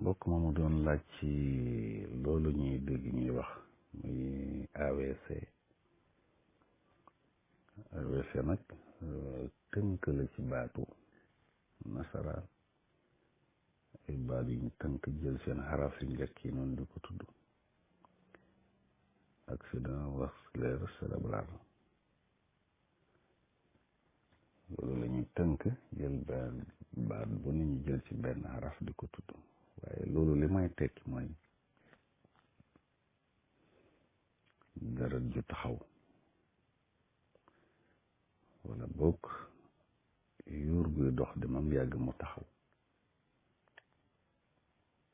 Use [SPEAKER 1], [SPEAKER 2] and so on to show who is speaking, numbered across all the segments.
[SPEAKER 1] mbokk moomu doon laaj ci loolu ñuy dégg ñuy wax muy AVC. AVC nag tënk la ci baatu nasaraan, ay baat yu ñu tënk jël seen xaraf yu njëkk yi noonu di ko tudd accident vasculaire cérébral. loolu la ñuy tënk jël benn baat bu ne ñu jël ci benn xaraf di ko tudd, waaye loolu li may tekki mooy deret ju taxaw wala bokk yuur guy dox di mam yàgg mu taxaw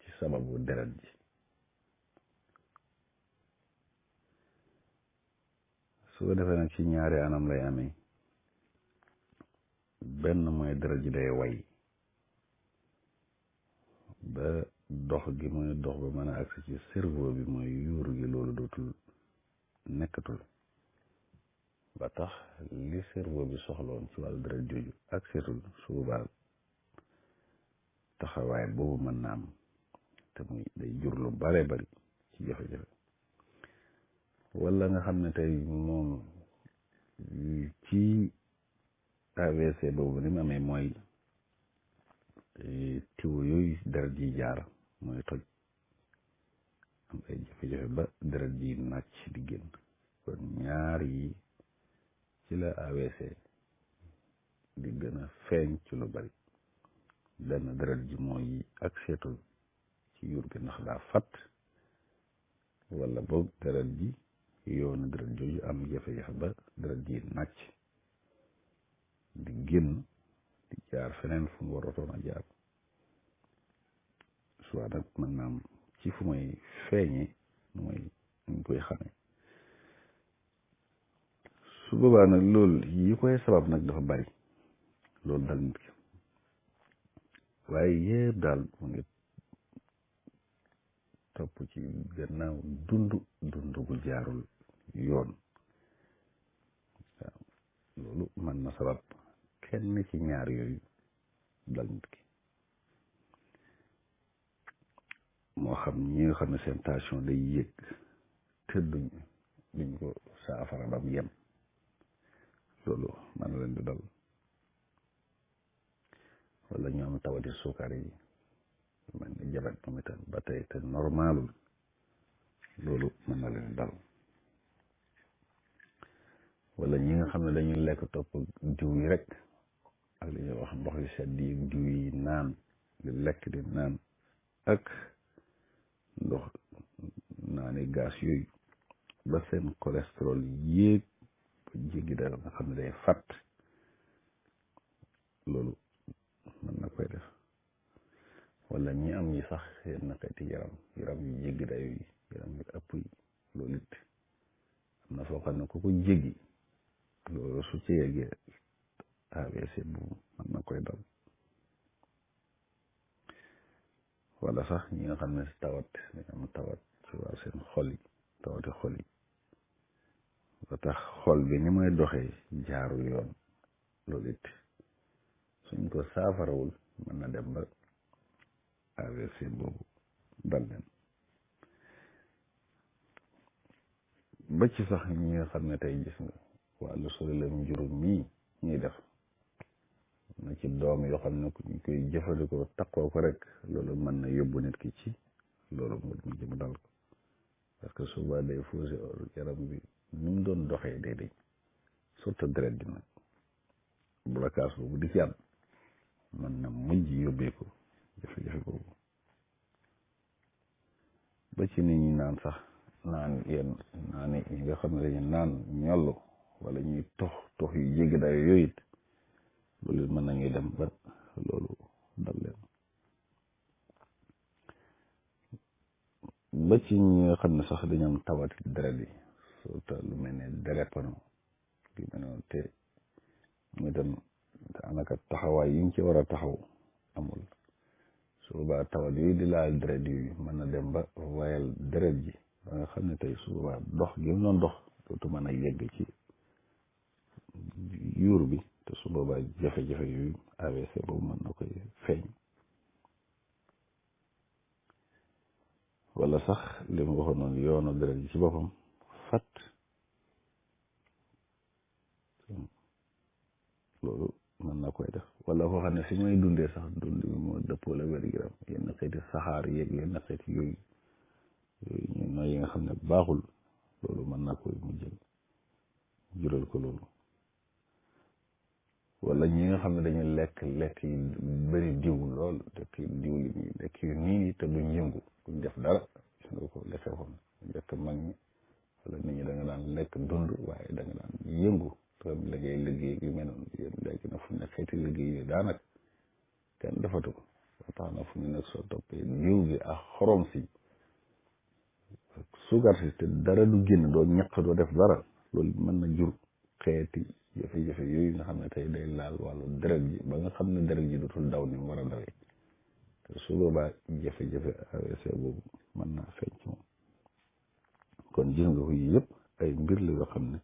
[SPEAKER 1] ci sababu deret ji. su ko defee nag ci ñaari anam lay amee. benn mooy deret ji day way ba dox gi muy dox ba mën a agsi ci cerveau bi mooy yuur gi, loolu dootul nekkatul, ba tax li cerveau bi soxloon ci wàllu deret jooju ak seetul su boobaa taxawaay boobu mën na am te muy day jur lu bare bari ci jafe-jafe. wala nga xam ne tey moom ci AVC boobu ni mu amee mooy tiwo yooyu deret ji jaar mooy toj, am ay jafe-jafe ba deret ji nàcc di génn. kon ñaar yi ci la AVC di gën a feeñ ci lu bari. benn deret ji mooy ak seetul ci yuur gi ndax daa fatt, wala boog deret ji yoonu deret jooju am jafe-jafe ba deret ji nàcc di génn di jaar feneen fu mu waratoon a jaar. soit nag mën naa am ci fu may feeñee mooy ñu koy xamee. su boobaa nag loolu yi koy sabab nag dafa bari, loolu dal nit ki, waaye yëpp daal mu ngi topp ci gannaaw dund gu jaarul yoon. waaw loolu mën na sabab kenn ci ñaar yooyu dal nit ki. moo xam ñi nga xam ne seen tension day yéeg te duñ ko saafara ba mu yem, loolu mën na leen di dal. wala ñu am tawati suukar yi mel ni jabet moom itam ba tey te normalul, loolu mën na leen dal. wala ñi nga xam ne dañuy lekk topp diw yi rek ak li ñuy wax ndox yu sedd yi diw yi naan di lekk di naan ak ndox naani gaz yooyu ba seen cholestérol yéeg ba jéggi dara nga xam ne day fàtt, loolu mën na koy def. wala ñi am yi sax seen naqati yaram yu jéggi dayo yi, yaram yu ëpp yi, loolu it am na foo xam ne ku ko jéggi loolu su ci yeggee AVC bu mën na koy dal. wala sax ñi nga xam ne tawat dañu am tawat ci wàllu seen xol yi, tawati xol yi, ba tax xol bi ni muy doxee jaarul yoon, loolu it suñ ko saafarawul mën na dem ba AVC boobu dal leen. ba ci sax ñi nga xam ne tey gis nga wàllu solo la njurum mii ñuy def na ci doom yoo xam ne ñu koy jëfandikoo takkoo ko rek, loolu mën na yóbbu nit ki ci loolu mu jëm dal ko, parce que souvent day faussé yaram bi ni mu doon doxee day dañ, surtout deret ji nag blocage boobu di ci am mën na mujj yóbbee ko jafe-jafe boobu. ba ci nit ñi naan sax naan yenn naan yi nga xam ne dañu naan ñollu wala ñuy tox yu jéggi dayo yooyu it loolu mën nañuy dem ba loolu dal leen. ba ci ñi nga xam ne sax dañu am tawati deret yi, surtout lu mel ne drépano gi mel noonu, te mu dem daanaka taxawaay yi ñu ci war a taxaw amul. su boobaa tawat yooyu di laal deret yi mën na dem ba wayal deret ji ba nga xam ne tey su boobaa dox gi mu doon dox dootu mën a yegg ci yuur bi, te su boobaa jafe-jafe yooyu AVC boobu mën na koy feeñ. wala sax li mu waxoon noonu yoonu deret ji ci boppam fat loolu mën na koy def wala foo xam ne fi may dundee sax dund bi moo dëppoo la wér-gu-yaram yenn xeeti saxaar yeeg yenn xeeti yooyu ñu nooy yi nga xam ne baaxul loolu mën na koy mu jël jural ko loolu wala ñi nga xam ne dañu lekk yi bëri diw lool lekk diw li ñuy lekk yu nii te duñ yëngu duñ def dara gis nga ko lekkee xoon njëkk mag ñi wala nit ñi da nga daan lekk dund waaye da nga daan yëngu te la ngay liggéey yu mel noonu yéen léegi nag fu ne xeeti liggéey yi daanaka kenn defatu ko ba tax na fu ñu nag soo toppee diw gi ak xorom si suukar si te dara du génn doo ñaq doo def dara loolu mën na jur xeeti jafe-jafe yooyu nga xam ne tey day laal wàllu deret ji ba nga xam ne deret ji dootul daw ni mu war a dawee te su boobaa jafe-jafe AVC boobu mën naa feeñ ci moom kon gis nga ko yii yëpp ay mbir la yoo xam ne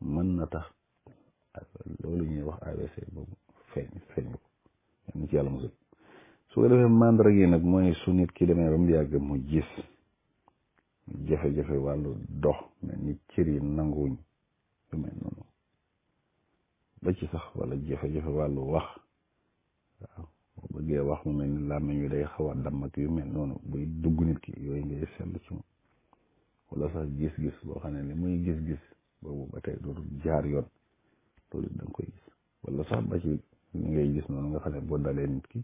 [SPEAKER 1] mën na tax ak loolu ñuy wax AVC boobu feeñ ko yenn ci yàlla musal su ko defee mandara gi nag mooy su nit ki demee ba mu yàgg mu gis jafe-jafe wàllu dox mel ni cër yi nanguwuñ yu mel noonu ba ci sax wala jafe-jafe wàllu wax waaw boo bëggee wax mu mel ni làmmiñ wi day xaw a damm ak yu mel noonu buy dugg nit ki yooyu ngay seetlu ci moom wala sax gis-gis boo xam ne li muy gis-gis boobu ba tey dootul jaar yoon loolu da nga koy gis wala sax ba ci li ngay gis noonu nga xam ne boo dalee nit ki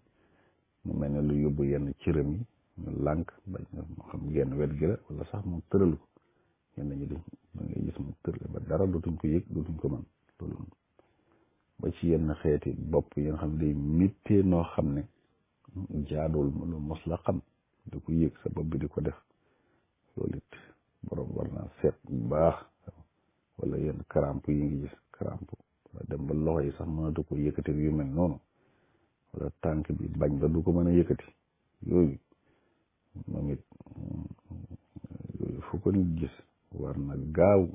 [SPEAKER 1] mu mel ne lu yóbbu yenn cëram yi ñu lànk bañ moo xam genn wet gi la wala sax mu tëral ko ñenn ñi da ngay gis mu tëral ba dara dootuñ ko yëg dootuñ ko mën loolu ba ci yenn xeeti bopp yi nga xam ne day méttee noo xam ne jaadool lu mos la xam di ko yëg sa bopp bi di ko def loolu it borom war naa seet bu baax wala yenn crampe yi ngi gis crampe wala dem ba loxo yi sax mënatu ko yëkkati yu mel noonu wala tànk bi bañ ba du ko mën a yëkkati yooyu moom it yooyu fu ko nit gis war na gaaw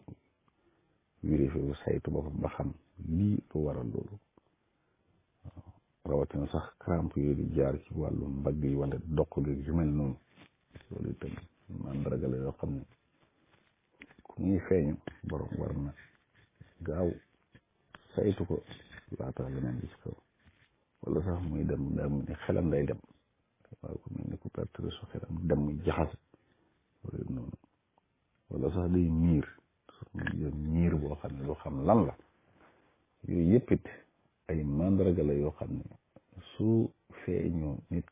[SPEAKER 1] vérifié wu saytu boppam ba xam lii lu waral loolu waaw rawatina sax crampe yooyu di jaar ci wàllu mbagg yi wala doq gi yu mel noonu loolu itam mandarga la yoo xam ne ku ñuy feeñu borom war na gaaw saytu ko laata leneen gis kaw wala sax muy dem daa mu ne xelam day dem waaw ku mel ni ku perte su xelam dem muy jaxase loolu noonu wala sax day miir boo xam ne lu xam lan la yooyu yëpp it ay mandarga la yoo xam ne su feeñoo nit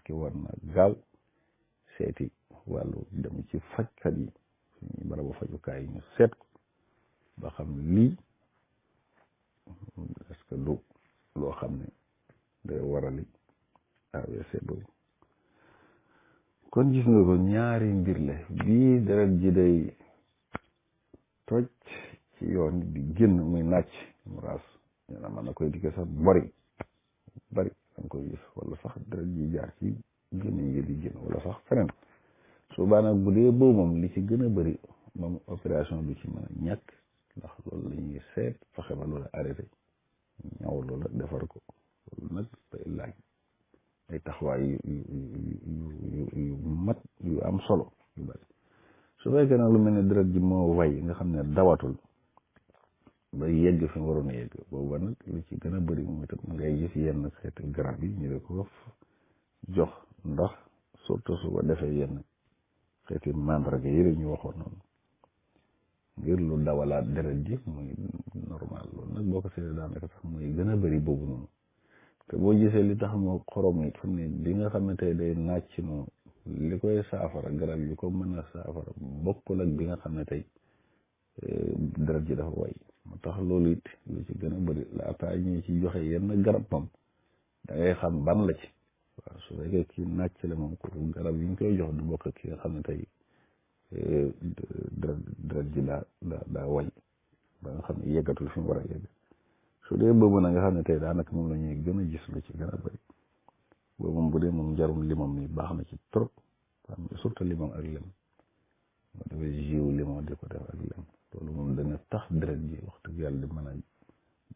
[SPEAKER 1] ki war na gaaw seeti wàllu dem ci fajkat yi suñuy barabu fajukaay yi ñu seet ko ba xam lii est-ce que du loo xam ne day warali AVC boobu kon gis nga ko ñaari mbir la bii deret ji day toj ci yoon di génn muy nàcc mu raas ñu na mën na koy dikke sax bari da nga koy gis wala sax deret ji jaar ci génn yi di génn wala sax feneen su baa nag bu dee boobu moom li ci gën a bëri moom opération du ci mën a ñàkk ndax loolu la ñuy seet fexe ba loola arrêté ñaw loola defar ko loolu nag day laaj ay taxawaay yu mat yu am solo yu bëri su fekkee nag lu mel ne deret ji moo way nga xam ne dawatul ba yegg fi mu waroon a yegg boobu nag li ci gën a bëri moom itam ngay gis yenn xeeti garab yi ñu di ko jox ndax surtout su ko defee yenn xeeti mandarga yi ñu waxoon noonu ngir lu dawalaat deret ji muy normal loolu nag boo ko seetee daanaka sax muy gën a bëri boobu noonu te boo gisee li tax moo xorom yi xam ne bi nga xam ne tey day nàcc noonu li koy saafara garab yi ko mën a saafara bokkul ak bi nga xam ne tey deret ji dafa way moo tax loolu it lu ci gën a bëri laataa ñu ci joxe yenn garab moom da ngay xam ban la ci waaw su fekkee kii nàcc la moom kooku garab yi ñu koy jox du bokk ki nga xam ne tey deret ji daa way ba nga xam ne yeggatul fi mu war a yegg su dee boobu na nga xam ne tey daanaka moom la ñuy gën a gis lu ci gën a bëri boobu moom bu dee moom njarum limam mi baax na ci trop surtout limam ak lem moo defee jiw limon di ko def ak lem loolu moom dana tax deret ji wax dëgg yàlla di mën a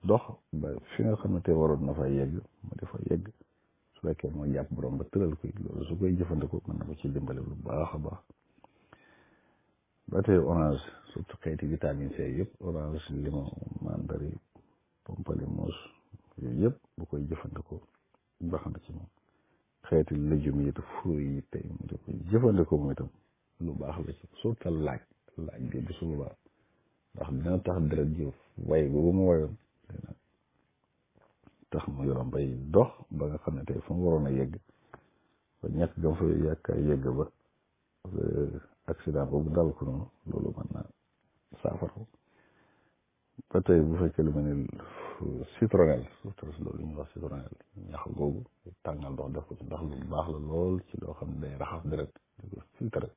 [SPEAKER 1] dox ba fi nga xam ne tey waroon na fa yegg mu di fa yegg su fekkee moo jàpp borom ba tëral ko loolu su koy jëfandikoo mën na ko ci dimbale lu baax a baax ba tey orange surtout xeeti vitamine C yëpp orange limon mandarine pamplemousse yooyu yëpp bu koy jëfandikoo baax na ci moom xeeti légumes yi te fruits yi tey mu di koy jëfandikoo moom itam lu baax la ci surtout laaj bi bu su boobaa ndax dina tax deret ji way boobu mu wayoon dina tax mu yorom bay dox ba nga xam ne tey fa mu waroon a yegg ba ñàkk gam fa yàkkaay yegg ba accident boobu dal ko noonu loolu mën naa saafara ba tey bu fekkee lu mel ni citronnelle surtout loolu ñuy wax citronnelle ñax googu tàngal ndox def ko ci ndax lu baax la lool ci loo xam ne day raxas deret di ko filtre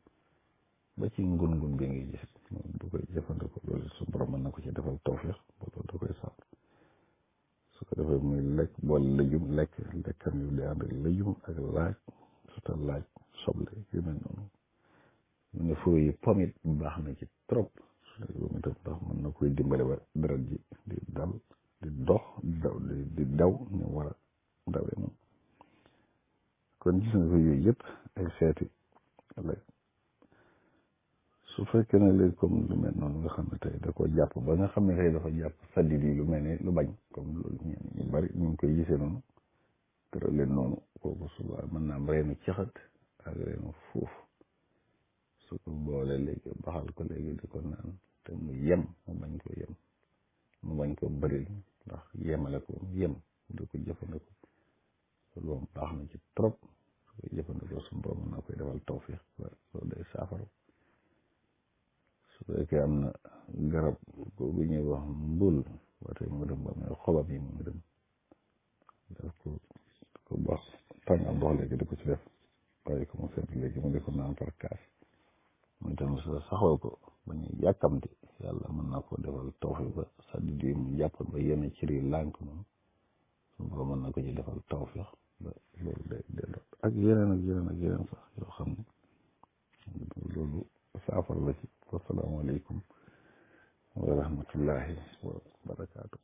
[SPEAKER 1] ba ci ngun-ngun bi ngay gis moom bu koy jëfandikoo loolu su borom mën na ko ci defal tawfeex ba loolu da koy saafara su ko defee muy lekk boole lëjum lekkam yu day ànd ak lëjum ak laaj surtout laaj soble yu mel noonu mu ne fruits yi pomme it baax na ci trop boobu itam ndax mën na koy dimbale ba deret ji di dal di dox di daw ñu war a dawee moom kon gis nga ko yooyu yëpp ay xeeti lekk su fekkee ne léegi comme lu mel noonu nga xam ne tey da ko jàpp ba nga xam ne tey dafa jàpp saddi bi lu mel ne lu bañ comme loolu ñu bari ñu ngi koy gisee noonu tëral leen noonu kooku suba mën naa am reenu caxat ak reenu fuuf su ko boole léegi baxal ko léegi di ko naan te mu yem mu bañ ko bëril ndax yemale ko yem di ko jëfandikoo loolu moom baax na ci trop su koy jëfandikoo suñu borom mën na koy defal tawfiix ba loolu day saafara su fekkee am na garab googu ñuy wax mbul ba tey mu dem ba may xobam yi mu dem def ko baax tàngal ndox léegi di ko ci def bàyyi ko mu seet léegi mu di ko naan par kaas muy tamit sa saxal ko ba ñu yàkkamti yàlla mën na ko defal tawfiix ba saddi bi mu jàpp ba yenn cër yi lànk moom suñu borom mën na ko ci defal tawfiix ba loolu day delloo ak yeneen sax yoo xam ne loolu saafara la ci wasalaamaaleykum wa rahmatullahi wa barakaatu